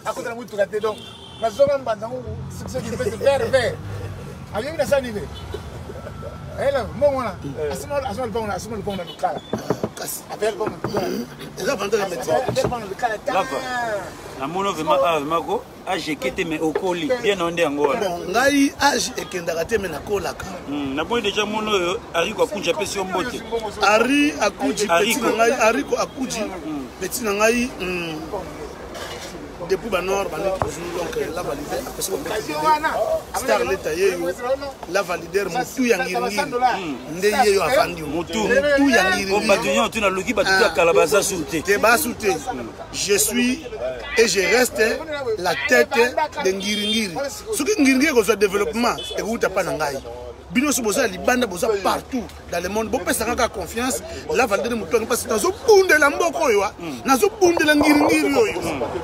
Akota na mutuka te donc nazonga mbanza ngo soki mpese vert vert ayebi nasala nini ela mbongo wana asoma lupango asoma lupango na lukala kasi apela lupango na lukala eza avantage ya métier apela lupango na lukala ta namoni vraiment awa vraiment ko age eke te mais okoli bien na yo nde yango wana bon ngai age ekendaka te mais nakolaka namoni déjà mono oyo ariko akunji apesi yo mbote ari akuji petit na ngai ariko akuji petit na ngai depuis banord bandi toujours donc la valide apesi bambeti star leta yeyo la valider motu ya ngiringiri nde yeyo avandi motu motu ya ngiringiri bato nyonso tu naluki bato ya kala baza sur te te basu te je suis et je reste la tête de ngiringiri soki ngiringiri ekozwa développement ekowuta mpa na ngai bino nyonso boza ya libanda boza partout dans le monde bopesaka kaka confiance la valide de motu yango mpasi nazobundela mboka oyo nazobundela ngiringiri oyo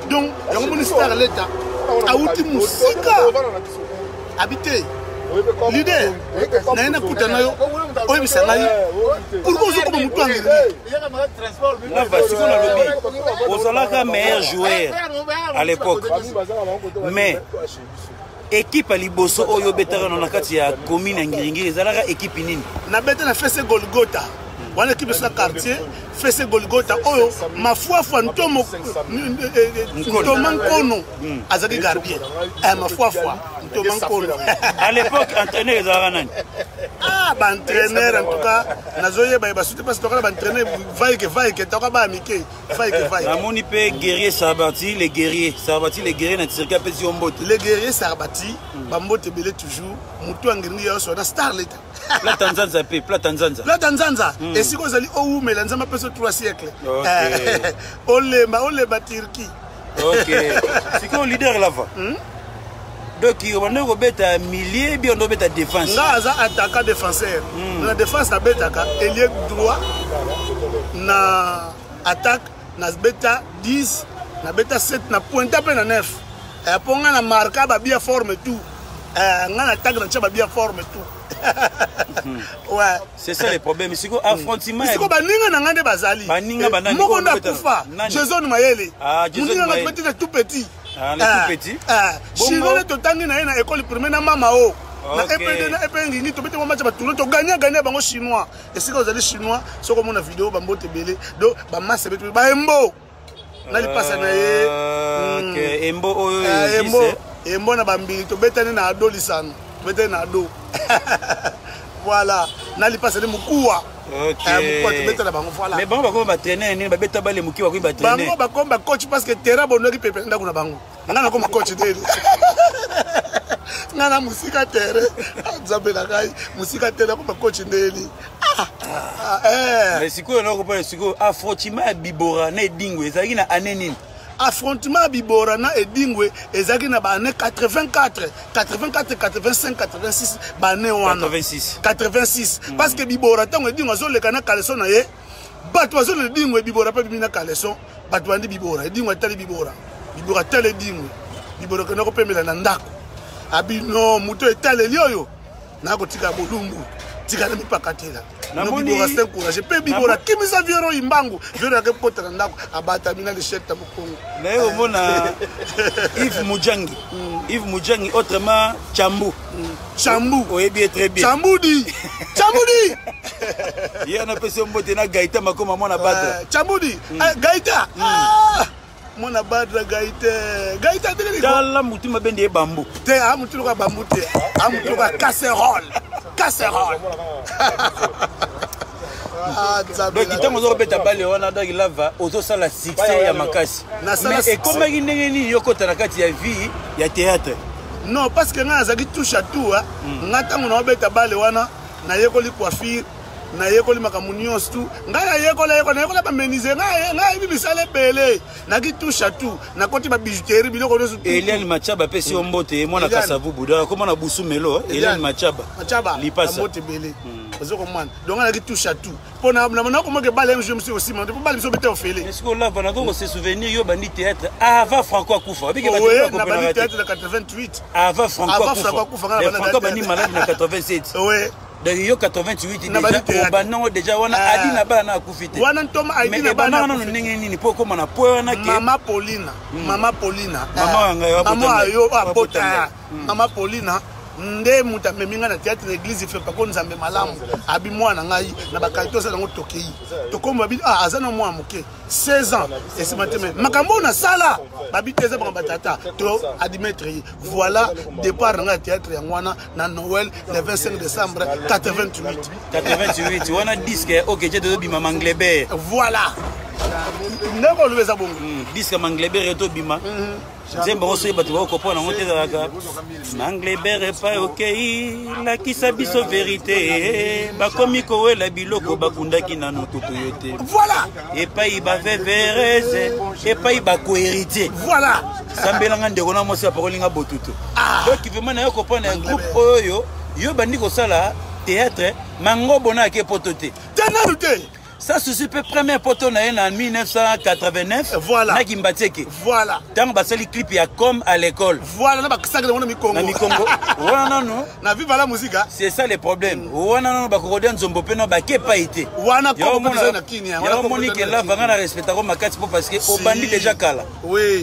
donc yango moni star leta awuti mosika abi te leader naye nakuta na yo oyebisa ngai pourkoi ozokoma motu ya ngiringiri Lava sikoyo nalobi ozalaka meilleur joueur à l'époque mais équipe ya liboso oyo obetaka na kati ya commune ya ngiringiri ezalaka équipe nini? Nabeta na fese Golgotha wana équipe ya quartier fese Golgotha oyo mafuafua ntomo ntoma nkono azalaki gardien mafuafua ntoma nkono. À l'époque entraîneur ezalaka nani? Ah, baentraîneur en tout cas nazoyeba yeba surtout parce tokala baentraîneur vaike vaike toka baya mike vaike vaike. Namoni mpe guerrier Sarbati le guerrier Sarbati le guerrier na Turquie apesi yo mbote. Le guerrier Sarbati bambote ebele toujours motu ya ngiringi nyonso na star leta. Plata nzanza mpe plata nzanza. Plata nzanza esika ozali owumela nzambe apesi 3 siècle olemba olemba Turquie. Ok sikoyo leader Lava donc obandaki kobeta milieu bi ondo obeta défense? Nga aza attaquant défenseur. Na défense nabetaka ailier droit, na attaque nabeta 10, nabeta 7, na pointa mpe na 9 mpo nga na marka babia forme tout. Nga na attaque natia babia forme tout, ouais. C'est ça le problème sikoyo affrontement. Sikoyo baninga na nga nde bazali. Baninga banani? Moko nde akufa, Jason Mayele. Moninga nga tobeti na tout petit. Ah, le tout petit. Chinois nde totangi na ye na école primaire na mama o na EPD na EP Ngingi tobeti mwa match ya batourne togagna gagna bango. Chinois esika ozali chinois soki omona video bambote ebele donc bamasa ebeti baembo na lipasa na ye. Embo oyo? Embo embo na bambili tobetani na ado lisano tobetani na ado voilà na lipasa nde mokuwa mokuwa tobetana bango voilà. Mais bango bakoma batraîner nini babeta bale moki bakoki batraîner? Bango bakoma bacoach parce que terrain bondoki pepe ndako na bango. Nga nakoma coach ndeni nga na mosika terrain nzambe na ngai mosika terrain nakoma coach ndeni. Mais sikoyo nakopona sikoyo affrontement ya Bibora na Edingwe ezalaki na année nini? Affrontement ya Bibora na Edingwe ezalaki na baannée 84, 84, 85, 86, baannée wana. 86. 86 parce que Bibora ntango Edingwe azoleka na caleçon na ye bato bazolela Edingwe. Bibora mpe bimi na caleçon bato bandi Bibora. Edingwe atali Bibora, Bibora atali Edingwe. Bibora okenda kopemela na ndako abi no moto etaleli oyo nakotika bolumbu tika na mipakatela no Bibora c'est encouragé mpe Bibora kimisa viero imbangu viero yake kota na ndako abatami na lechete na mokongo. Naye omona Yves Mujangi, Yves Mujangi autrement Chambu. Chambu. Oyebi ye très bien. Chambudi, Chambudi. Ye anapesi yo mbote na Gaita Makoma mwana Badra. Chambudi, Gaita mwana Badra, Gaite, Gaita. Tala mutu mabe ye bambu. Te a mutu loka bambu te a mutu loka casserole casserole. Donc ntango oza kobeta bale wana donc Lava ozosala succès ya makasi mais ekomaki ndenge nini yokota na kati ya vie ya théâtre? Non, parce que ngai nazalaki touche à tout. Ngai ntango naobeta bale wana nayekoli coiffure, nayekoli makambo nyonso tu. Ngai nayekola yekola nayekola bamenuisier ngai nayebi misala ebele naki touche à tout nakoti babijouterie biloko nyonso. Eliane Machaba apesi yo mbote mwana Kasavubu donc akoma na busu melo Eliane Machaba. Machaba. Lipasa. Mbote ebele ozo komwana donc ngai naki touche à tout mpo nakomaki bale un jour mosusu osima mpo bale biso bete ofele. Sikoyo Lava nakoki kose souvenir yo bandi théâtre avant Franco akufa. Nabandi théâtre na 88. Avant Franco akufa. Franco bandi maladi na 87. Oui. Donc yo 88 déjà obanda yango déjà wana. Ah. Adi na bana akufi te. Wana ntoma Adi na bana. Ebandaka nano ndenge nini mpo okóma na po wana ke Mama Paulina, mama Paulina, Mama ya ngai, mama yo abota abota ngai. Mama Paulina nde moto amemi ngai na théâtre na église Fepako. Nzambe malamu, abi mwana ngai na bakalite osala yango. Tokei, tokomi, babi ah, aza na mwana moke, 16 ans esima te, me makambo oyo nasala, babi te, eza bango batata to admettre ye. Voilà départ na ngai ya théâtre, yango wana na Noël, le 25 décembre 88. 88 wana, disque OK Je tozobima Manglebert. Voilà, ndenge olobi eza bongo. Disque Manglebert etobima, nzembo yango soki bato bakokopona yango te, ezalaka Manglebert epai okei, lakisa biso vérité, bakomi kowela biloko bakundaki nano kutu yo te. Epai baveverese, epai bakohéritier. Sambelanga ndeko na mwasi bapakolinga botutu. Donc vraiment nayo kopona ya groupe oyo yo bandi kosala théâtre, mangobo na ake poto te. Te, nanu te. Ça susu mpe première poto na ye na 1989. Na Kimbatieke. Ntango basali clip ya Comme à l'école. Voilà, na bakisaki nango na mikongo. Na mikongo wana nano. Na Viva la Musica. C'est ça le problème wana nano, bakokodia nzombo mpe no bake epai te. Wana kombo mpe tozali na Kini, wana Yango kombo omoni tozali ke na lava Kini. nga na respectako makasi mpo parce que Si. obandi déjà kala.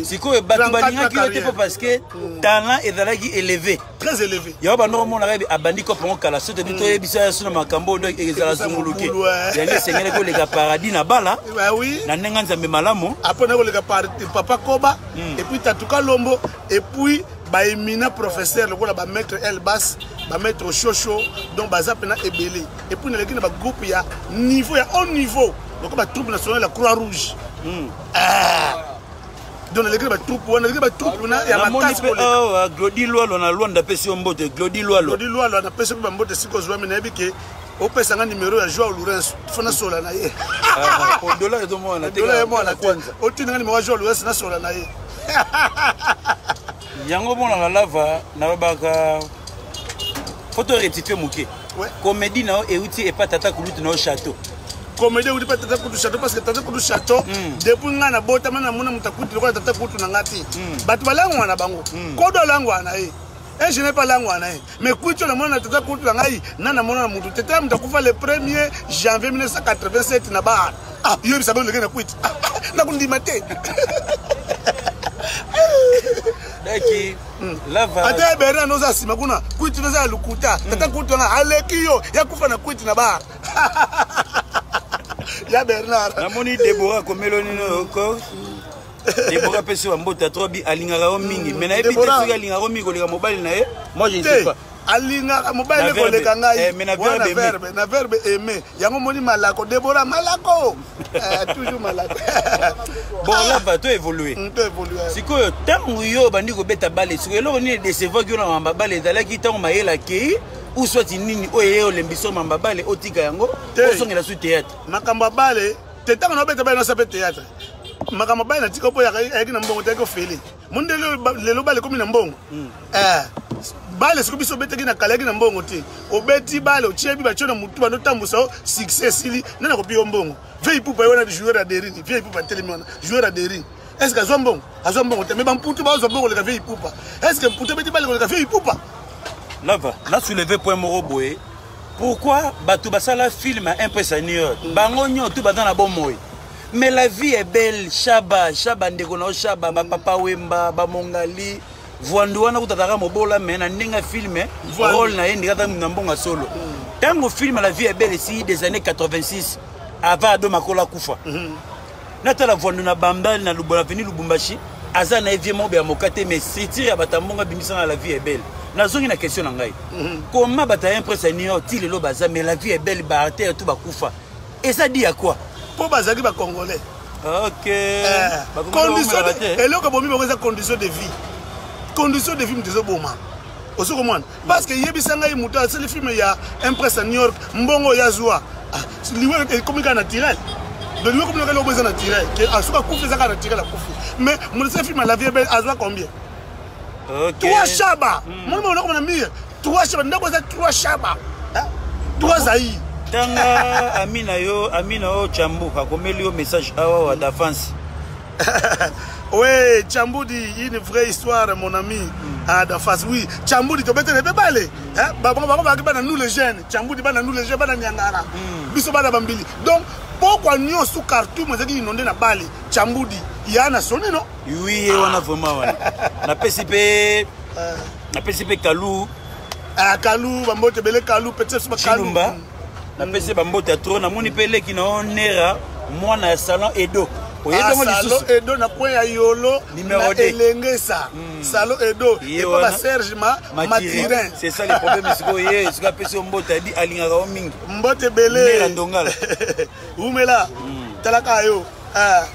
Sikoyo bato 34 balingaki yo te mpo carrière. parce que talent ezalaki élevé. Très élevé. Yango bando omonaka yebi abandi kopango kala, so tobi toyebisa ya so na makambo oyo, donc ezala Eza zunguluke. mobulu, eh. Yango esengeli koleka paradis na bala. Bah oui. Na ndenge Nzambe malamu. Après nakoleka par papa Koba et puis Tatuka Lombo et puis baemina professeur lokola bamaître Elbas, bamaître Shosho, donc baza mpena ebele. Et puis naleki na bagroupe ya niveau ya haut niveau lokola batroupe nationale ya Croix Rouge. Ah. Donc naleki na batroupe wana, naleki na batroupe na ya Namoni makasi mpe koleka. awa Glodi Lwalo na Lwanda apesi yo mbote, Glodi Lwalo. Glodi Lwalo, napesi mpe bambote. Sika ozwami, nayebi ke opesanga nimero ya Joao Lourenço, fo nasola na ye. Po dollar ezomona te. Dola ye mwana te. Kwanza. Otindanga nimero ya Joao Lourenço, nasola na ye. Yango omonaka lava, nalobaka fo to rectifie moke. Comédie na yo euti epa tata kulutu na yo Château. Comédie euti mpe tata kutu Château, parce que tata kutu Château, depuis ngai nabotama, namona moto akuti lokola tata kutu na nga te. Bato balangwa na bango, kodo alangwa na ye, ingénieur mpe alangwa na ye, mais kuti oyo namona na tata kutu na ngai na namona na motu te. Tala, moto akufa le 1er janvier 1987 na bar. Ah, yoyebisa bango ndenge na kwiti nakondima te. Daki lava. Ata ebere noza nsima kuna, kwiti noza ya lokuta. Tata kutu nanga aleki yo, yakufa na kwiti na bar ya Bernard. Namoni Debora akomeli nini oyo ko Debora apesi bambote atrobi, alingaka yo mingi, mais nayebi te Deborah. soki alingaka yo mingi koleka mobali na ye, moi je ne sais Te pas. Alingaka mobali Na nde koleka verbe. ngai. Eh, mais na Wana verbe aimer. Verbe, na verbe aimer. Yango moni malako, Debora malako. Eh, toujours malako. Bon, lava, to évolue. To évolue. Sikoyo ntango yo obandi kobeta bale, sikoyo eloko nini edécevaki yo na mamba bale? Ezalaki ntango mayele akei ou soit nini oyo eye olembisa yo mamba bale, otika yango? Te. Osongela su théâtre? Makambo ya bale te. Ntango naobeta bale, nasa mpe théâtre. Makambo ya bale natika mpo ayaki na mbongo te, ayaki ofele monde. Lelo bale ekomi na mbongo. Eh, bale sikoyo biso obetaki na kala, ayaki na mbongo te. Obeti bale, otiebi batie na motu, bandotambusa o succès esili, nde nakopi yo mbongo. Vie Ipupa ye wana, joueur ya Daring, vie Ipupa atelemi wana, joueur ya Daring, est ce que azwa mbongo? Azwa mbongo te. Mais bamputu bazwa mbongo koleka vie Ipupa. Est ce que mputu abeti bale koleka vie Ipupa? Lava, na soulevé point moko boye: pourquoi bato basala film ya Impress ya New York, bango nyonso baza na bomoi, mais La vie est belle, Shaba, Shaba ndeko na yo Shaba, bapapa Wemba, bamongali Vwandu wana kutataka mobola, mais na ndenge ya film Vwandu. rôle na ye ndenge ata na mbongo ya solo. Ntango film La vie est belle esili des années 86, avant Ado Makola akufa, natala Vwandu na Bambal na Lubo, avenue Lubumbashi, aza na ye vie moko ya moka te, mais structure ya bato ya mbongo abimisa na La vie est belle. Nazongi na question na ngai: koma bato ya Impresse ya New York ti lelo baza, mais La vie est belle, baartere tout bakufa, eza di ya quoi? Mpo bazalaki bacongolais. Ok. Eh, condition eloko ebomi bango eza condition de vie. Condition de vie moto ezoboma, ozo komwana, parce que yebisa ngai, moto asali film ya Impresse ya New York, mbongo oyo azwa, liwa ekomi kaka naturel. Donc liwa ekomi kaka eloko eza naturel ke soki akufi, eza kaka naturel akufi. Mais moto asali film ya La vie belle azwa combien? Trois shaba moni mona komona mire, trois shaba, ndako eza trois shaba, trois Zaïre. Tanga ami na yo, ami na yo Chambu akomeli yo message awa wa d'avance. Oui, Tchambudi, une vraie histoire, mon ami. Ah, d'en face, oui. Tchambudi, tu bete bebe bale. Hein, ba ba ba ba nous les jeunes. Tchambudi ba nous les jeunes, ba nyangara. Biso ba bambili. Donc, pourquoi nyonso Khartoum ezaki inondé na bale Tchambudi, ya na sonné non? Oui, ye wana vraiment wana. Napesi mpe napesi mpe Kalu. Ah, Kalu, bambote bele Kalu, petit ba Kalu. Chilumba. Napesi bambote ya trop, namoni mpe leki na yo Nera, mwana ya salon Edo. Oyebi yango Ah, lisusu? Salo Edo na coin ya Yolo Numéro na deux. Elengesa. Salo Edo Ye et wana. pa Serge ma Matirin. C'est ça le problème sikoyo ye sikoyo apesi yo mbote abi alingaka yo mingi. Mbote bele. Nera Ndongala. Umela. Talaka yo. Ah.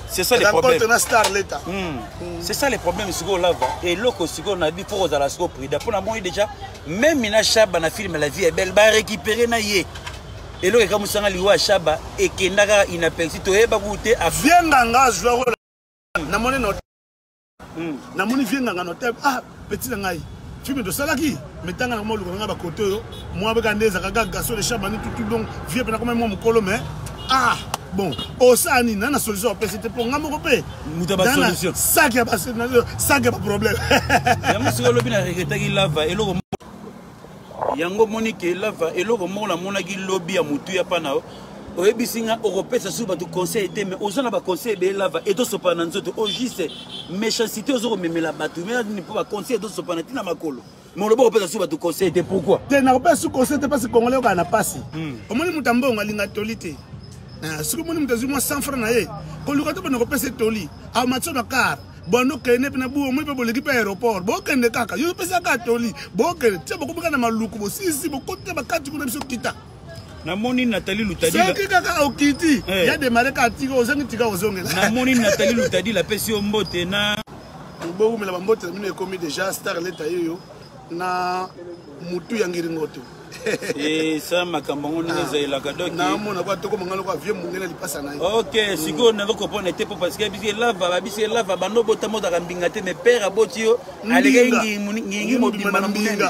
C'est ça le Rencontre problème. na star leta. C'est ça le problème sikoyo lava. Eloko sikoyo na bi faut kozala sikoyo prudent. Mpo namoni déjà même na Shaba na film La vie est belle ba récupérer na ye. Eloko ekamusanga liwa ya Shaba ekenda kaka inaperçu toyeba kutu te af- Vieux nganga azwa rôle. Namoni no. Namoni vieux nganga no te. Ah, petit na ngai. Film tosalaki mais tanga na moluka nga ba côté oyo. Moi beka ndeza kaka garçon de Shaba ni tout donc vieux pena comme moi mukolo mais ah bon osani nana solution apesi te mpo nga moko mpe Moto ya ba Nana, solution. sac ya ba sac ya ba problème. Yango sikoyo olobi na regretaki lava eloko yango moni ke lava eloko moko namonaki lobi ya motu ya pa na yo. Oyebisi nga okopesa susu bato conseil te, mais oza na baconseil ebele lava etosopana na nzoto o juste méchanceté oza komemela bato mais nini mpo baconseil etosopana ntina makolo, mais olobi okopesa susu bato conseil te, pourquoi? Te, nakopesa su conseil te mpasi congolais okala na pasi. Omoni moto ya mbongo alinga toli te. Ah, soki omoni moto azwi mwa 100 franc na ye koluka te mpona kopesa toli amatio na car bwando kende mpe na bu omoni mpe boleki mpe aéroport bokende kaka yo opesa kaka toli bokende tia bokomika na maluku bosisi bokoti te bakati kuna biso kita. Namoni Nathalie Lutadila. Soki kaka okiti ya demare kaka tika ozangi tika ozongela. Namoni Nathalie Lutadila apesi yo mbote na bokumela bambote na bino ekomi déjà star leta yeyo na mutu ya ngiringoto. Esa makambo yango ndenge ezalelaka donc Naomona kwa tokomanga loko avie mongele lipasa na ye. Ok, sikoyo nazo comprendre te mpo parce que biso elava babisi elava bando bota motaka mbinga te, mais père aboti yo alekaki ngingi mobimba na monene.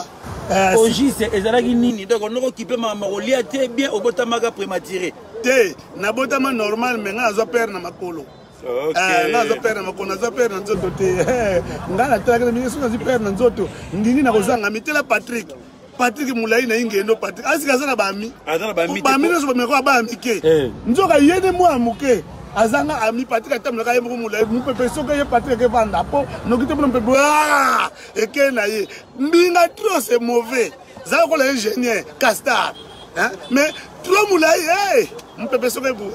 Au juste ezalaki nini? Donc onoko kipe makambo kolia te bien, obotamaka prématuré? Te, nabotama normal mais ngai nazwa père na makolo. Eh, ngai nazwa père na makolo, nazwa père na nzoto te. Eh, ngai natalaki na mingi soki nazwi père na nzoto ngingi nakozanga mitela Patrick. Patrick molai na ye ngendo Patrick asika aza na bami. Aza na bami te. Bami nyonso bameko baya mike. Nzoka ye nde mwana moke azanga ami Patrick atambolaka ye moko molai mopepe soki ye Patrick ekevanda mpo noki te mpona mopepe ah, eke na ye mbinga trop c'est mauvais za lokola ingénieur castar. Hein? Mais trop molai hey! Mopepe soki ebu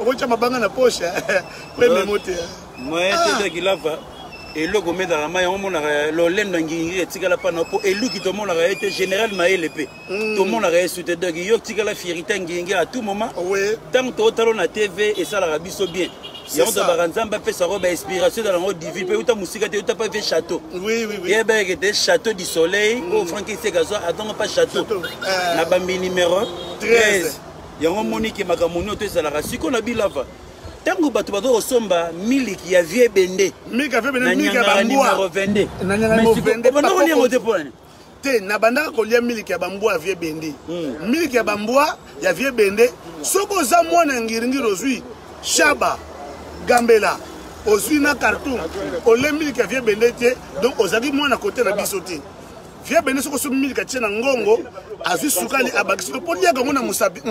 okotya mabanga na poche po ememo te. Moyen te te kilava eloko omezaka mai yango omonaka lolendo ya ngiringi etikala mpa na mpo eluki tomonaka ye te général mayele mpe tomonaka ye su te, donc yo tikala fierité ya ngiringi à tout moment. Ntango tootala na TV esalaka biso bien. C'est Yango ça. tobaka nzambe apesaka bainspiration ezala yango divine mpe euta mosika te, euta mpa ve château. Oui, oui, oui. Yebeke te château du soleil oyo Frank Iseka azwa azonga mpa château Château, na bambi numéro 13. 13. Yango moniki makambo nio to ezalaka sikoyo na bilava ntango bato baza kosomba miliki ya vie bende Miliki ya vie bende, na miliki ya nyangara bambwa. numéro 22. Na nyangara Mais numéro sikoyo, 22, obanda kolia yango te pakoko. mpo nani? Te, nabandaka kolia miliki ya bambwa ya vie bende. Miliki ya bambwa ya vie bende, soki oza mwana ya ngiringiri ozwi Shaba Gambela ozwi na Khartoum olie miliki ya vie bende te, donc ozalaki mwana kote na biso te. Vie bende soki osombi miliki atie na ngongo azwi sukali abakisi mpo liaka yango na mosapi.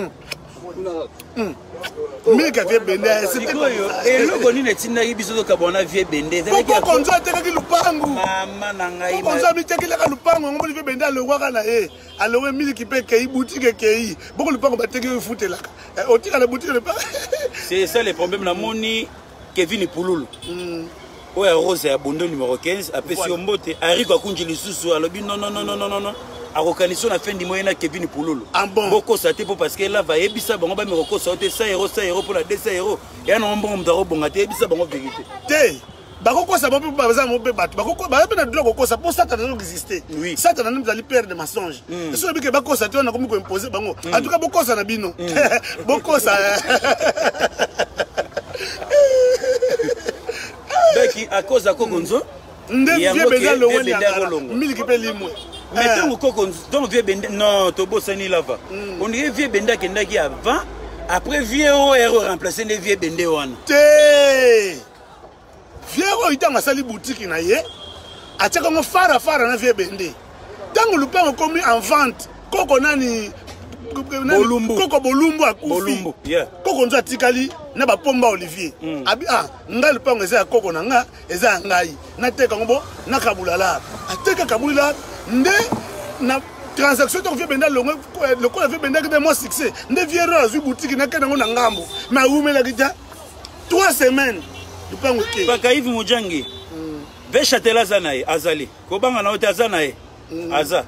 Miliki ya vie bende, c'était comme Sikoyo ça. eloko nini etindaki biso tokabwana vie bende ezalaki Poko konzo atekaki lupangu. Mama na ngai. Konzo amitekelaka lupangu yango moni vie bende alongwaka na ye alongwe miliki mpe ekei boutique ekei boko lupango bateki oyo efutelaka. Eh, otika na boutique lepa. C'est ça le problème. Namoni Kevin Pululu oyo ya Rose ya Bondo numéro 15 apesi yo mbote. Ariko akunji lisusu alobi non non non non non non non akokanisi yo na fin du mois ye na Kevin Pululu. Ah bon? Bokosa te mpo parce que lava ayebisa bango bameka kokosa yo te 100 euro 100 euro mpona 200 euro ya nango mbongo moto akobonga te, yebisa bango vérité. Te, bakokosa bango mpe baza bango mpe bato baza mpe na droit kokosa mpo Satana azo existe. Satana nde azali père de mensonge. Soki oyebi ke bakosa te wana nakomi koimpose bango. En tout cas bokosa na bino bokosa. Donc à cause ya kokonzo nde yango vie ke bende alongwe vie bende nyangala akolongwa. Miliki mpe limwe. Mais ntango koko donc vie bende non tobosani lava on dirait vie bende akendaki avant, après vie oyo ero remplace nde vie bende wana. Te. Vieux oyo ntango asali boutique na ye, atiaka yango fara fara na vieux Bende. Ntango lupango ekomi en vente, koko nani, Bolumbu. Koko Bolumbu akufi. Bolumbu, yeah. Koko nzo atikali na bapomba Olivier. Abi ah, ngai lupango eza ya koko na nga, eza ya ngai. Nateka yango bo nakabula lar. Ateka kabuli lar nde na transaction ntango vieux Bende alongwe, lokola vieux Bende akende mwa succès, nde vieux Roy azwi boutique nakende yango na ngambo. Mais awumelaki ta 3 semaines lupango eke. Paka Yves Mujangi. Ve Châtelet aza na ye, azali. Kobanga na yo te, aza na ye. Aza.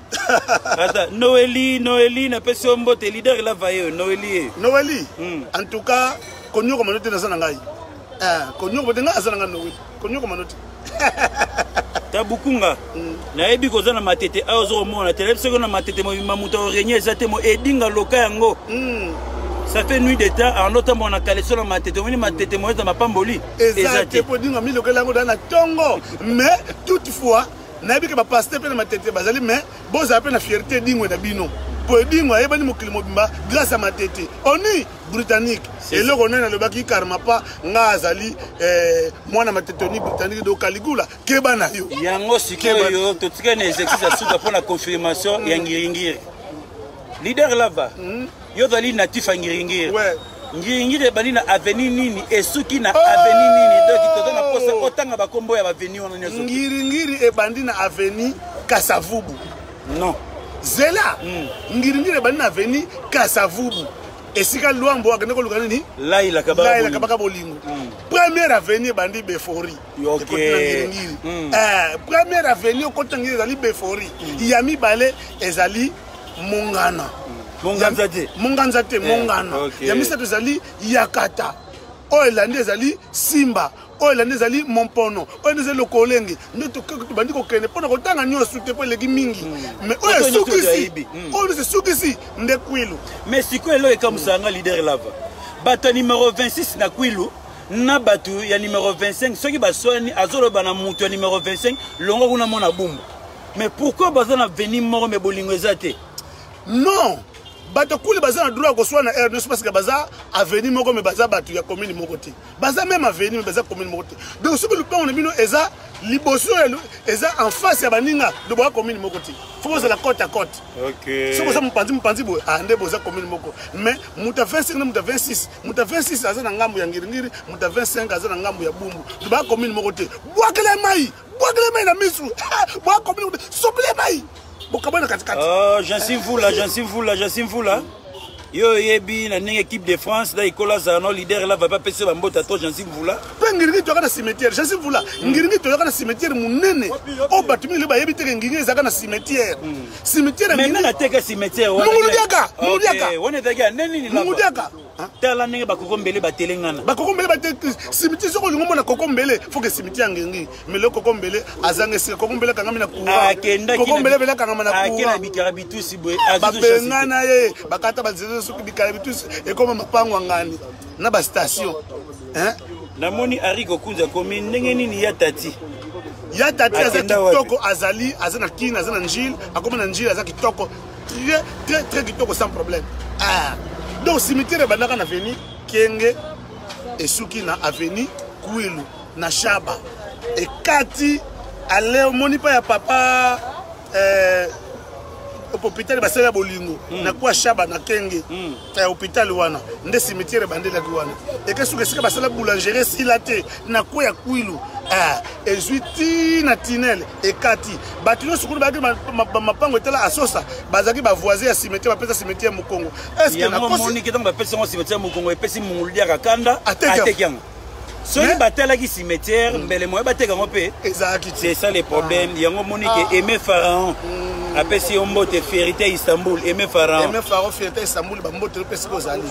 Aza. Noélie, Noélie, napesi yo mbote, leader lava ye, Noélie ye. Noélie, en tout cas, konyokoma no te naza na ngai. Konyokoma te ngai aza na ngai Noélie. Konyokoma no te. Tabukunga, nayebi koza na matete awa ozo komona te, nayebi soki na matete mobimba moto akorenye eza te, mo edinga loka yango. Ça fait nuit de temps, en autant mon akaleso na matete, omoni matete mo eza mapamboli. Eza te po dinga milokela yango na tongo, mais toutefois nayebi ke ba pasteur pe na matete bazali, mais bozala pe na fierté dingwe na bino. Po edingwe ayebani mokili mobimba grâce à matete. Oni britannique. Eloko nani alobaki karma pa nga azali mwana matete oni britannique do Caligula keba na yo. Yango sikoyo totikali na exercice ya suka mpona confirmation ya ngiringiri. Leader lava, yo ozali natif ya ngiringiri. Ngiringiri ebandi na avenue nini esuki na avenue nini? Donc toza na posa otanga bakombo ya avenue wana nyonso. Ngiringiri ebandi na avenue Kasavubu. Non. Zela. Ngiringiri ebandi na avenue Kasavubu. Esika Luambo akende koluka nini? Laila Kabaka Laila Bolingo. Kabaka Bolingo. Première avenue ebandi Befori. Ekoti na Ngiringiri. Première avenue okoti na Ngiringiri ezali Befori. Ya mibale ezali Mongana. Monganza te. Monganza te, Mongana. Ya misato ezali Yakata. Oyo elandi ezali Simba. Oyo elandi ezali Mompono. Oyo elandi ezali Lokolenge. Nde tobandi kokende mpona kotanga nyonso te mpo eleki mingi. Mais oyo Oyo nyonso esukisi, toyebi. Oyo nyonso esukisi nde Kwilu. Mais sikoyo eloko ekamwisaka nga leader lava. Bato ya numéro 26 na Kwilu na bato ya numéro 25 soki baswani azoloba na moto ya numéro 25 longo kuna mona bumbu. Mais pourquoi baza na veni moko mais bolingo eza te? Non, bato kuli baza na droit ya koswana na air nyonso parce que baza avenue moko mais baza bato ya commune moko te. Baza même avenue mais baza commune moko te. Donc soki lupango na bino eza liboso ya eza en face ya baninga, donc boza commune moko te. Faut bozala côte à côte. Soki oza mopanzi mopanzi boye, nde boza commune moko. Mais moto ya 25 na moto ya 26, moto ya 26 aza na ngambo ya Ngiringiri, moto ya 25 aza na ngambo ya Bumbu. Donc baza commune moko te. Bwakela mai, bwakela mai na misu. Bwaka commune moko te. Sopela mai. Bokabwana katikati. Oh, Jansi Mvula, Jansi Mvula, Jansi Mvula. Yo yebi na ndenge équipe de France da ikola za no leader la va pas pese ba mbota to Jansi Mvula. Pe ngiringi toyaka na cimetière, Jansi Mvula. Ngiringi toyaka na cimetière munene. O batu mingi ba yebi te ke ngiringi ezaka na cimetière. Cimetière Mais ngiringi nana teka cimetière wana. Mungulu diaka, mungulu Ok, diaka. wana ezalaki ya nini nini lava? Mungulu diaka. Hein? Tala ndenge bakoko mbele batelengana. Bakoko mbele bate cimetière soko olingo mona koko mbele, faut que cimetière ngiringi. Mais le koko mbele azanga esika, koko mbele akangami na courant. Akendaki Koko na mbele mbele akangama na Akenda courant. bikara bitusi boye, azuzu Babengana ye, bakata banzela soki bikara bitusi ekoma mapango ya ngani na ba station. Hein? Namoni Harry Kokunza komi ndenge nini ya tati? Ya tati aza Akenda wapi? kitoko, azali, aza na Kin, aza na Njili, akoma na Njili, aza kitoko. Très, très, très kitoko sans problème. Donc cimetière ebandaka na avenue Kenge esuki na avenue Kwilu na Shaba. Ekati ale omoni pa ya papa hôpital basali ya bolingo na kwa Shaba na Kenge. Hôpital wana nde cimetière ebandelaki wana. Eke suka esika basala boulangerie esila te na kwa ya Kwilu. Ezwi ti na tunnel ekati. Bato nyonso kuna bayaki mapango etala asosa, bazalaki ba voisin ya cimetière, bapesa cimetière Mokongo. Est-ce que Yango na kosi moni ke ntango bapesa yango cimetière Mokongo, epesi mongolu diaka kanda, Ateki yango. ateki yango. Soki Mais batalaki cimetière, mbele moye bateka yango mpe. Ezalaki te. C'est ça le problème. Yango moni ke Aimé Pharaon apesi yo mbote, fierté ya Istanbul, Aimé Pharaon. Aimé Pharaon, fierté ya Istanbul, ba mbote opesi kozali.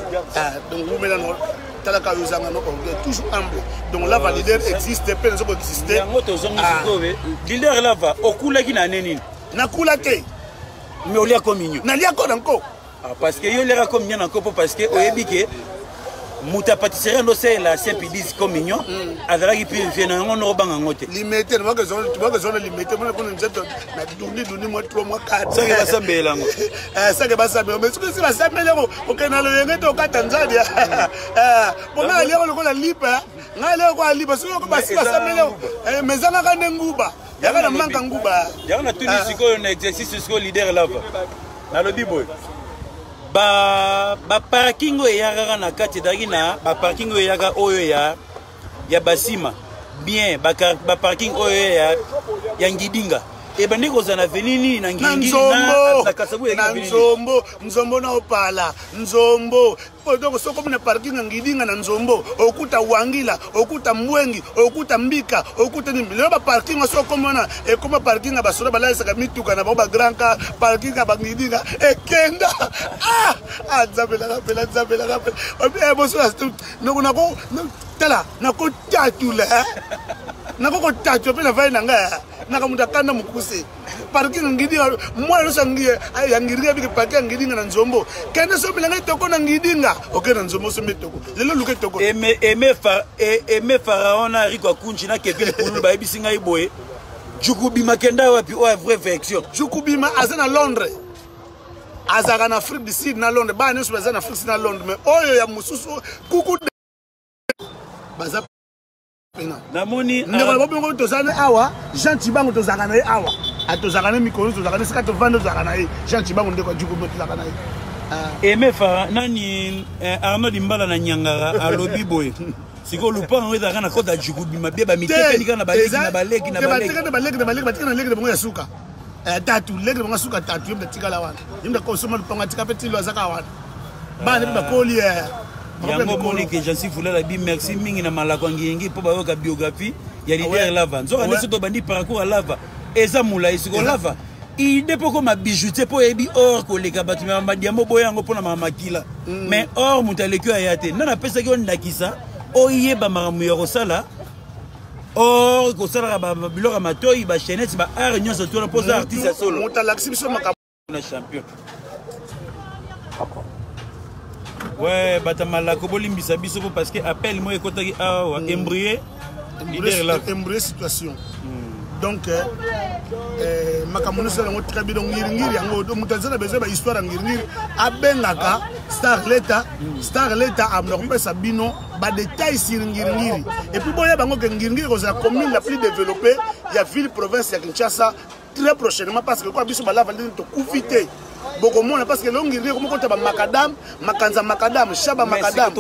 Donc wumela no talaka yo zanga no orgueil, toujours humble. Donc lava leader existe, pe nazo ko exister. Yango tozongi sikoyo. Leader lava, okulaki na nini? Nakula te. Mais olia ko mignon. Nalia ko na nko. Parce que yo lera ko mignon na nko po parce que oyebi ke moto ya pâtisserie ando sela Saint-Pédis ko mignon, azalaki purifié na yango ndoko banga ngo te. Limete, na baka zone, tu baka zone limete, mona kuna nzeto na duni duni mwa 3 mwa 4. Sake basambela ngo. Sake basambela, mais soki si basambela ngo, okenda na loyenge to kata nzadi. Pona alia lokola lipa, Ngai leo kwa liba soki oko basi basambeli eh, mais ezangaka nde nguba yaka na manka nguba. Yango natuni ah. sikoyo na exercice sikoyo leader lava nalobi boye baparking oyo eyaka kaka na kati ezalaki na baparking oyo eyaka oyo ya ya basima bien baparking oyo ya ya ngidinga ebandi kozala na veni nini na ngingiri na kasabu na nzombo nzombo na opala nzombo Po donc soki okomi na parking ya Ngidinga na Nzombo, okuta Wangila, okuta Mbwengi, okuta Mbika, okuta nini. Lelo ba parking soki okomi wana ekoma parking ya basoda balalisaka mituka na bango ba grand car, parking ya ba Ngidinga ekenda. Ah! Ah Nzambe nanga pela Nzambe nanga pela. Eh boso noko nako tala nako tatula. Eh? Nako kotatula pe na vai na ngai. Naka mutu akanda mokuse. Parking ngidinga mwana nyonso ya ngidinga abiki parking ya ngidinga na nzombo kende sombela ngai toko na ngidinga oke na nzombo osombi toko lelo luka toko aime pharaon na riko akunji na kevin pululu bayebisi ngai boye jukubima kenda wapi oyo ya vraie version jukubima aza na londres azalaka na afrique du sud na londres bana nyonso baza na afrique sud na londres mais oyo ya mosusu kuku baza namoni ndeko na bobongo toza na awa Jean Chibango tozalaka na ye awa tozalaka na mikolo tozalaka na esika tovanda tozalaka na ye Jean Chibango ndeko ya Jukubo tozalaka na ye ah. Aime Fara nani eh, Arnaud Limbala na Nyangara alobi boye sikoyo lupango yango ezalaka na kota jukubima bie bamitekani kaka na baleki na baleki na baleki na baleki na baleki batika na leki na bango ya suka eh, tatu leki na bango ya suka tatu ye moto atikala wana ye moto akosoma lupango atika mpe tilo azaka wana bana mpe bakoli eh. yango omoni ke jansi fulala bi merci mingi na malako ya ngiringi mpo bayoka biographie ya leader lava nzoka nde soki tobandi parcours ya lava eza molai sikoyo lava ide mpo okoma bijoutier mpo oyebi or koleka bato me madiambo oboya yango mpo na makila mm. mais or moto aleki oyo aya te nani apesaki yo ndakisa oyeba makambo ya kosala or kosalaka biloko ya matoi bachainete ba art nyonso tona mpo oza artiste ya solo moto alakisi biso makambo na champion ouais bato ya malako bolimbisa biso mpo parce que appel moko ekotaki awa mm. embrouille leader la embrouille situation mm. donc euh, euh, makambo nyonso yango très bien donc ngiringiri yango moto aza na besoin bahistoire ya ngiringiri abengaka star leta mm. star leta amna kopesa bino badetail sur ngiringiri et puis boyeba yango ke ngiringiri ekozala commune la plus développée ya ville province ya kinshasa très prochainement parce que kwa biso balava ndenge tokufi te bokomona parce que longi nde komokota ba makadam makanza makadam shaba makadam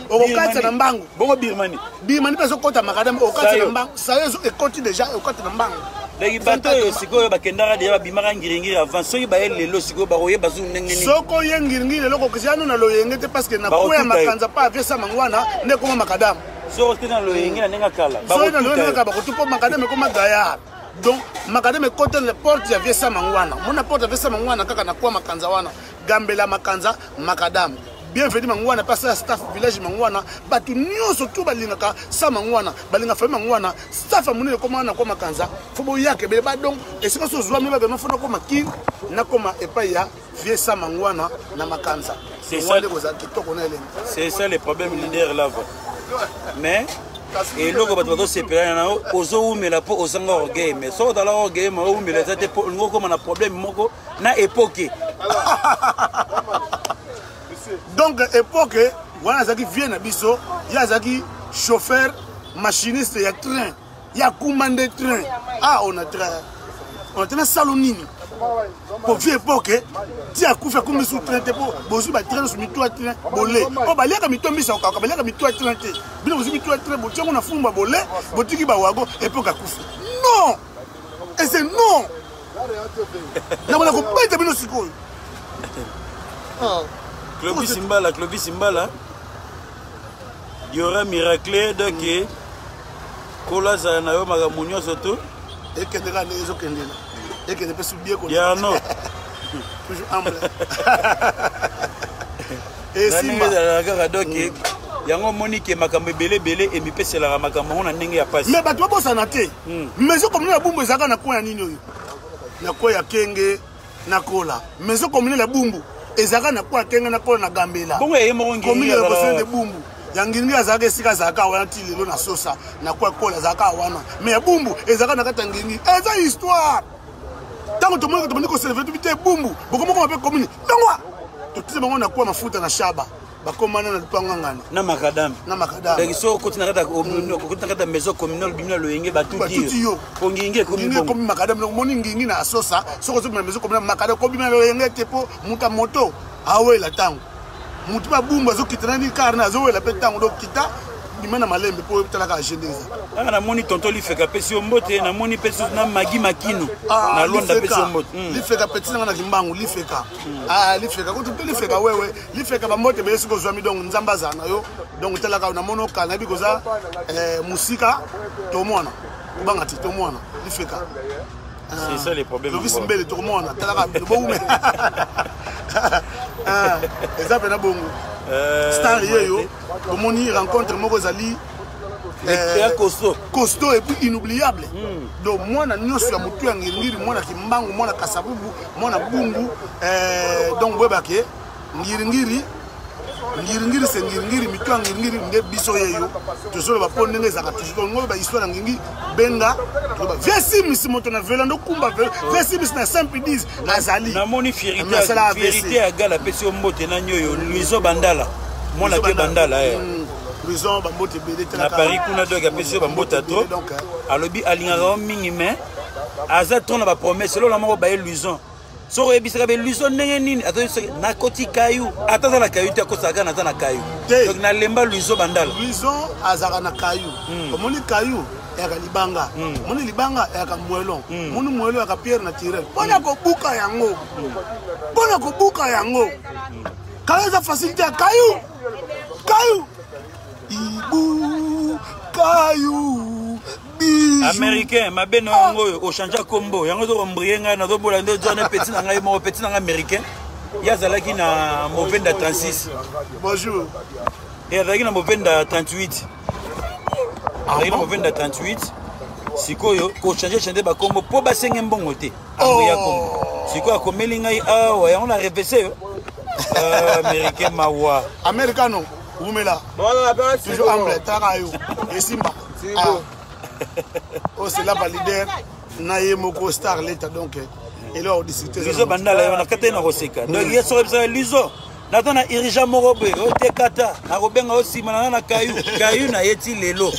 okokatisa na mbangu bongo birmanie birmanie mpe ezokota makadam okokatisa na mbangu sayo ekoti déjà okati na mbangu donc bato oyo sikoyo bakendaka deja babimaka ngiringiri avant soki baye lelo sikoyo bakoyeba zu ndenge nini soki oye ngiringiri lelo kokisi yano na loyenge te parce que na kweya makanza pa aviesa mango wana nde ekoma makadam soki ote na loyenge na ndenge ya kala soki na loyenge kala bakotu mpo makadam ekoma gayard donc makadam ekota na porte ya vieux mangwana mona porte ya vieux mangwana kaka na kwa makanza wana gambela makanza makadam bienvenu mangwana mpe asala staff village mangwana bato nyonso tu balingaka sa mangwana balinga famille mangwana staff ya monene ekoma wana kwa makanza fo boyaka ebele badonk esika so ozwami babema fo nakoma kin nakoma epai ya vieux sa mangwana na makanza wana ekozala kitoko na elengi c'est ça le problème leader lava mais eloko bato bazosepelana na yo ozowumela mpo ozanga orgueil mais soki ozala orgueil ma owumela eza te mpo olingi okóma na problème moko na epoke donc epoke wana azalaki vie na biso ye azalaki chauffeur machiniste ya train ya kumba nde train ah on a train on a train nasalo nini po vie epoke ti akufi akumbi su train te po bozwi batrain nyonso mitu ya train bole po baliaka mitu ya mbisi ya kokauka baliaka mitu ya train te bino bozwi mitu ya train botie yango na fumba bole botiki bawago epoke akufi non et c'est non nakola kobeta bino sikoyo ah. Clovis Mbala Clovis Mbala Diora miracle donc mm. Kolo azala na yo makambo nyonso to ekende kaka ndenge ezokendela ekende mpe subie yano toujours humble esimba ezalaka kaka donc mm. yango omoni ke makambo ebele ebele emipeselaka makambo yango na ndenge ya pasi mais bato babosana te mm. maison commune ya bumbu ezalaka na coin ya nini oyo na coin ya kenge na kola maison communale ya bumbu ezalaka na coin ya kenge na kola na gambela bongo ya ye moko commune ya de bumbu ya ngiringi azalaka esika azalaka wana ti lelo na sosa na kwa kola azalaka wana mais ya bumbu ezalaka na kati ya ngiringi eza histoire ntango tomoni tobandi koseleve tobi te bumbu bokomokoma mpe commune tongwa totisa bango na kwa mafuta na shaba. Bakomana na lupango ngana. Na makadam. Na makadam. Donc so okoti na kati okoti na kati ya maison communale, bimi na loyenge, batuti yo. Po ngingi ekomi bongo. Ekomi makadam, donc moni ngingi na asosa, soki ozobima maison communale makadam kobima na loyenge te po muta moto awela tango. Mutu babumbu azokita na ni car na azowela pe tango, donc kita bima na malembe po otalaka agenda eza. Kaka namoni tonton Lifeka apesi yo mbote, namoni mpe susu na Magi Makino ah, na Lwanda apesi yo mbote. Lifeka petit nanga na Kimbangu, Lifeka. Ah, Lifeka kutu mpe Lifeka wewe, Lifeka bambote ebele soki ozwami, donc Nzambe azala na yo. Donc talaka namoni okala nayebi koza eh, mosika tomwana kobanga te tomwana Lifeka. C'est ça les problèmes. Lovis Mbele tokomona talaka boume. Ah, eza pena bongo. Star yeyo omoni rencontre moko ezali costaud, costaud et puis inoubliable. Donc mwana nyonso ya motu ya Ngiringiri, mwana Kimbangu, mwana Kasabubu, mwana Bungu, donc boyebake Ngiringiri, Ngiringiri se Ngiringiri, mitu ya Ngiringiri nde biso yeyo tozoloba mpo ndenge ezalaka toujours ngo ba histoire ya Ngiringi benga toloba vie simisi moto na velo ndokumba velo vie simisi na simple 10 azali. Namoni fierité ya gala apesi yo mbote na nyoyo Luizo Bandala, mwana ke Bandala eh. Luison bambote ebele. Na Paris kuna, donc apesi yo bambote trop, alobi alingaka yo mingi, mais aza trop na bapromesse elola moko baye. Luison, soki oyebisaka be Luison ndenge nini, nakoti kayu, ata aza na kayu te, akosaka naza na kayu. Donc nalemba Luison Bandala. Luison azalaka na kayu. Omoni kayu eyaka libanga, omoni libanga eyaka moellon, omoni moellon eyaka pierre naturelle mpona kobuka yango, mpona kobuka yango kayu eza facilité ya kayu, kayu ibu kayu. Américain mabe na yango oyo ochange kombo yango ezokombrie ngai, nazobola nde ozwana petit na ngai moko, petit na ngai américain, ye azalaki na Movenda 36. Bonjour. E azalaki na Movenda 38, azalaki na Movenda 38. Sikoyo kochange change bakombo mpo basenge mbongo te, amboya kombo. Sikoyo akomeli ngai awa yango na revese yo américain mawa. Americano wumela, toujours humble, taka yo esimba. Oyo c'est la leader na ye moko star leta, donc eloko akodiscute. Lizo Bandala yo na kata ye na koseka, donc ye soki ebisaka Lizo naza na urgent moko boye, otekata nakobenga yo nsima na nga na kayu kayu na ye ti lelo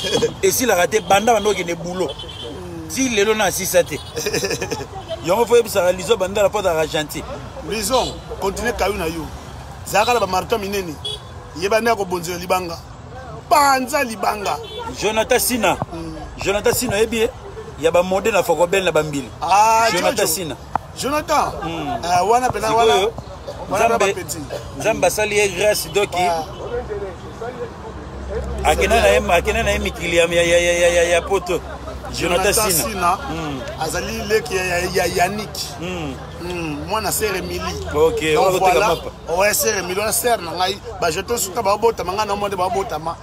esilaka te, banda banda okende bulo ti lelo na asisa te. Yango fo oyebisaka Lizo Bandala mpo azalaka gentil. Lison, continue kayu na yo, zalaka na bamarto minene, yeba nde akobonzela libanga, panza libanga. Jonathan Sina, Jonathan Sina oyebi ye ya bamode na Fokobel na bambili. Ah, Jonathan Sina. Jonathan wana mpena wana wana bapeti. Nzambe asali ye grâce, doki akenda na ye mikili ya poto. Jonathan Sina azali leki ya Yannick, mwana sere Emili. Ok. Donc voilà, ouais, sere Emili wana sere na ngai, bajeton suka babotama ngai na mwa nde babotama,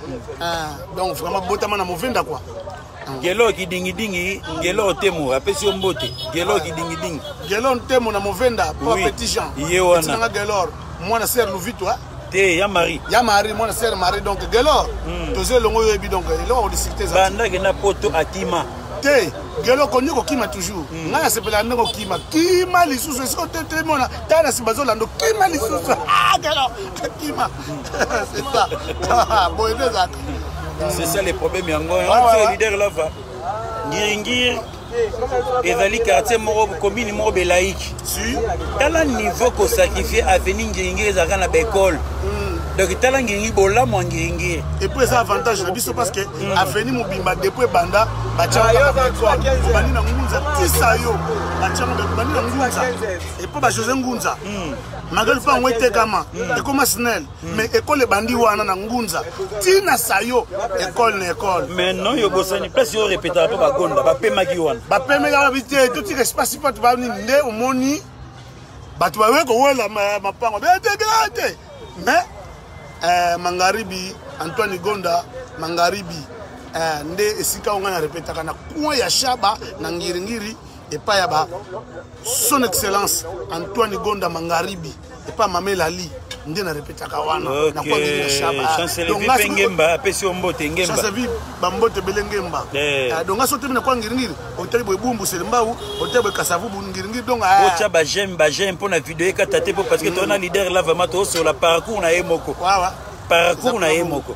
donc vraiment botama na Movenda quoi. Gelo kidingidingi, Gelo Temo apesi yo mbote, Gelo kidingidingi. Gelo Ntemo na Movenda po petit Jean. Ye wana. Nanga Gelor mwana sere Luvito. Te, ya Marie. Ya Marie, mwana sere Marie, donc Gelor toza elongo, oyebi, donc eloko kodiscute eza. Bandaki na poto akima. Te, Gelo kondi kokima toujours. Ngai nasepelaka ndenge okima, kima lisusu esika otetemona, tala na nsima bazolanda, kima lisusu. Gelo kima, c'est ça, boye nde ezalaka. C'est ça les problèmes yango yango. Leader Lava, Ngiringiri ezali quartier moko, commune moko belaïque. Tala niveau kosacrifie avenue Ngiringiri ezalaka na baekole, donc tala Ngiringiri, bolamu ya Ngiringiri. Et puis eza avantage na biso parce que avenue mobimba depuis ebanda batiango kaka baekole, obandi na Ngunza tisa yo batiango, obandi na Ngunza et puis bajosé Ngunza malgré lupango etekama ekoma SNEL, mais ekole ebandi wana na Ngunza ntina sayo ekole na ekole. Mais non, yo bosani place yo répétaka mpo bagonda bapemaki wana. Bapemaki wana bi te, totika espace mpo bato banini nde omoni bato bawe kowela mapango beteke te. Mais Mangaribi, Antoine Gonda Mangaribi, nde esika oyo ngai na repetaka na coin ya Shaba na Ngiringiri, epai ya ba son excellence Antoine Gonda Mangaribi, epai Mame Lali nde na repetaka wana na coin ya Shaba. Chancellevi mpe Ngemba apesi yo mbote, Ngemba. Chancellevi, bambote ebele Ngemba. Donc nga so otemi na kwa Ngiringiri, otali boye Bumbu, Selembau, otali boye Kasavubu, Ngiringiri, donc Botya baj'aime, baj'aime mpo na video ekata te, mpo parce que toza na leader la, vraiment tozosola parcours na ye moko. Wawa. Parcours na ye moko.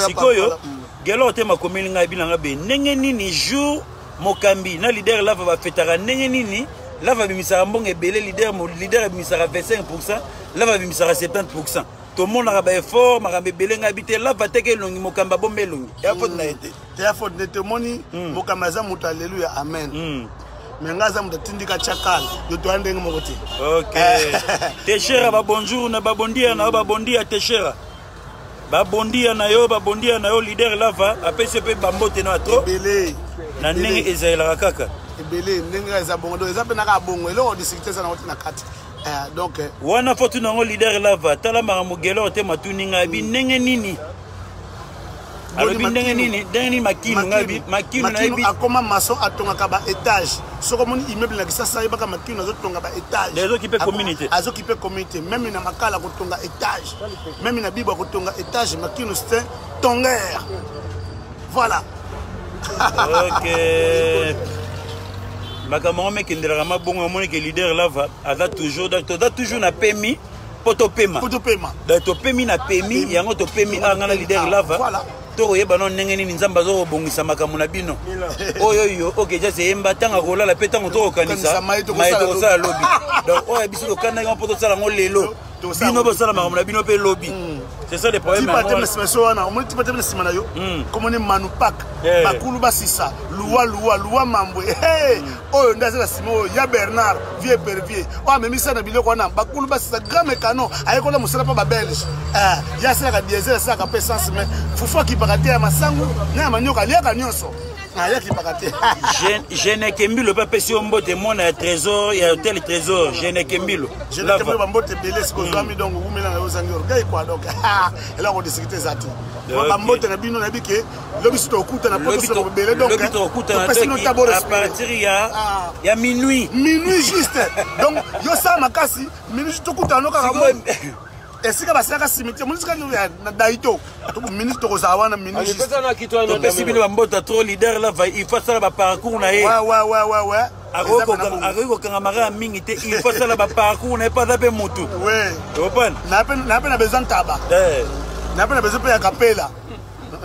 Sikoyo Gelor te makomeli ngai bina ngai be ndenge nini jour mokambi na leader lava bafetaka ndenge nini lava abimisaka mbongo ebele, leader leader abimisaka 25%, lava abimisaka 70%. Tomonaka baeffort, makambo ebele. Ngai bi te, lava teke elongi, mokambi abomba elongi, ya faute na ye te. Te, ya faute nde te. Omoni, mokambi aza moto, alleluya, amen. Me ngai aza moto atindika tiakala, yo toya ndenge moko te. Ok, Teshera, babonjour na babondia na yo, babondia Teshera, babondia na yo, babondia na yo. Leader lava apesi mpe bambote na trop. Ebele. Na ndenge ezalelaka kaka. Ebele, ndenge eza bongo. Donc eza mpe naka bongo, eloko districte eza nango te na kati. Donc wana fo tuna yango leader lava. Tala makambo Gelor te matuni ngai bi ndenge nini alobi, ndenge nini, ndenge nini Makinu, ngai bi Makinu nayebi. Akoma maçon, atongaka ba étage. Soki omoni immeuble na Kisasa, ayebaka Makinu azotonga ba étage. Azokipe communauté. Azokipe communauté, même na Makala akotonga étage, même na Bibo akotonga étage. Makinu, c'est un tongeur, voilà. Ok, makambo yango mekendelaka mabongo. Omoni ke leader lava aza toujours, donc toza toujours na pemi mpo topema. Po topema. Donc topemi na pemi yango, topemi awa ngai na leader lava. Tokoyeba no ndenge nini Nzambe azokobongisa makambo na bino oyo oyo okeja eyemba ntango akolala mpe ntango tokokanisa maye tokosala lobi. Donc oyo biso tokandaki mpo tosala yango lelo, bino bosala makambo na bino mpe lobi. C'est ça le problème. Tipa te na nsima so wana, omoni tipa te na nsima na yo, komoni Manupak, bakulu basisa luwa luwa luwa mambwe. Oyo nde aza na nsima oyo ya Bernard vie pervier, oyo amemisa na biloko wana, bakulu basisa grand mécano, ayekola mosala mpo babelge. Ye asalaka diesel, asalaka mpe essence, mais fufu akipaka te, ya masangu na ya manioka aliaka nyonso, ayakipaka te. Jeneke Mbilo mpe apesi yo mbote, mwana ya Trésor, ya Hotel Trésor, Jeneke Mbilo. Jeneke Mbilo, bambote ebele. Sikoyo ozwami, donc owumela na yo, ozangi orgueil quoi. Donc eloko districte eza te. Bambote na bino, nayebi ke lobi so tokutana po tosoloka ebele. Donc lobi tokutana à partir ya minuit. Minuit juste. Donc yo sala makasi, minuit tokutana no kaka esika basalaka cimetière monisika na Daito. Minute tokozala wana, minute. Topesi bino bambota trop. Leader lava, il faut asala baparcours na ye. Akoki kokanga kaka mingi te, il faut asala baparcours na ye mpo aza mpe motu opane. Na mpe na besoin ntaba, na mpe na besoin mpe ya kapela,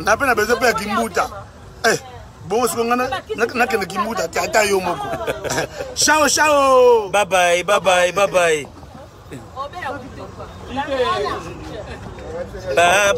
na mpe na besoin mpe ya kimbuta. Bongo siko nga nakende kimbuta te, ata yo moko. Shao shao. Bye bye, bye bye, bye bye. Bye.